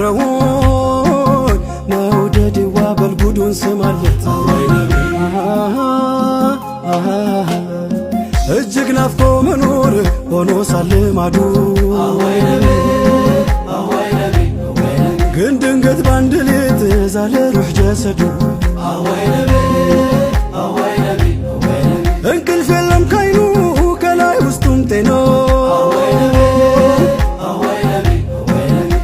ሚያሰክረውን መውደድዋ በልጉዱን ስማለት እጅግ ናፍቆ መኖር ሆኖ ሳለ ማዱ ግን ድንገት ባንድ ሌት ዛለ ሩሕ ጀሰዱ እንቅልፍ የለም ካይኑ ከላይ ውስጡም ጤና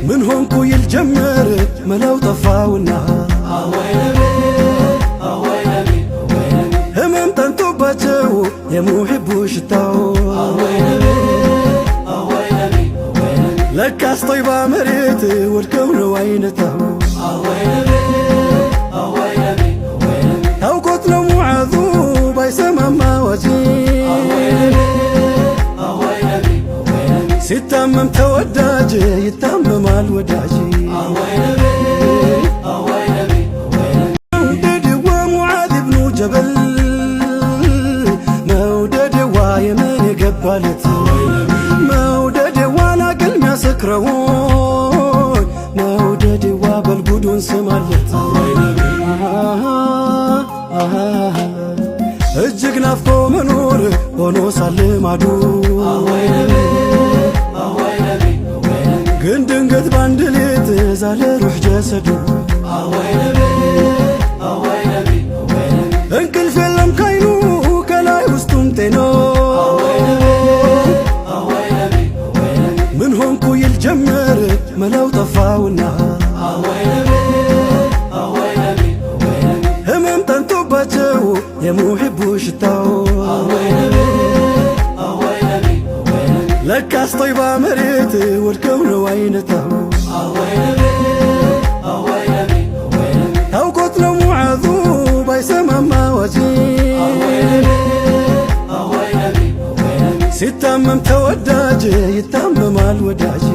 ምን ሆንኩ ይል ጀመር መላው ጠፋውና ህመም ጠንቶባቸው የሙሒቡ ሽታው ለካስ ጦይባ መሬት ወድቀው ነው አይነታው ታውቆት ነው ሙዓዙ ባይሰማም አዋጅ ሲታመም ተወዳጅ ይታመማል ወዳጅ። መውደድዋ ሙዓዝ ብኑ ጀበል መውደድዋ የመን የገባለት መውደድዋ ላቅል ሚያሰክረውን መውደድዋ በልጉዱን ስማለት እጅግ ናፍቆ መኖር ሆኖ ሳለ ማዱ ግን ድንገት ባንድ ሌት ዛለ ሩሕ ጀሰዱ እንቅልፍ የለም ካይኑ ከላይ ውስጡም ጤና ምን ሆንኩ ይል ጀመር መላው ጠፋውና ህመም ጠንቶባቸው የሙሒቡ ሽታው ለካስ ጦይባ መሬት ወድቀው ነው አይነታው ታውቆት ነው ሙዓዙ ባይሰማም አዋጅ ሲታመም ተወዳጅ ይታመማል ወዳጅ።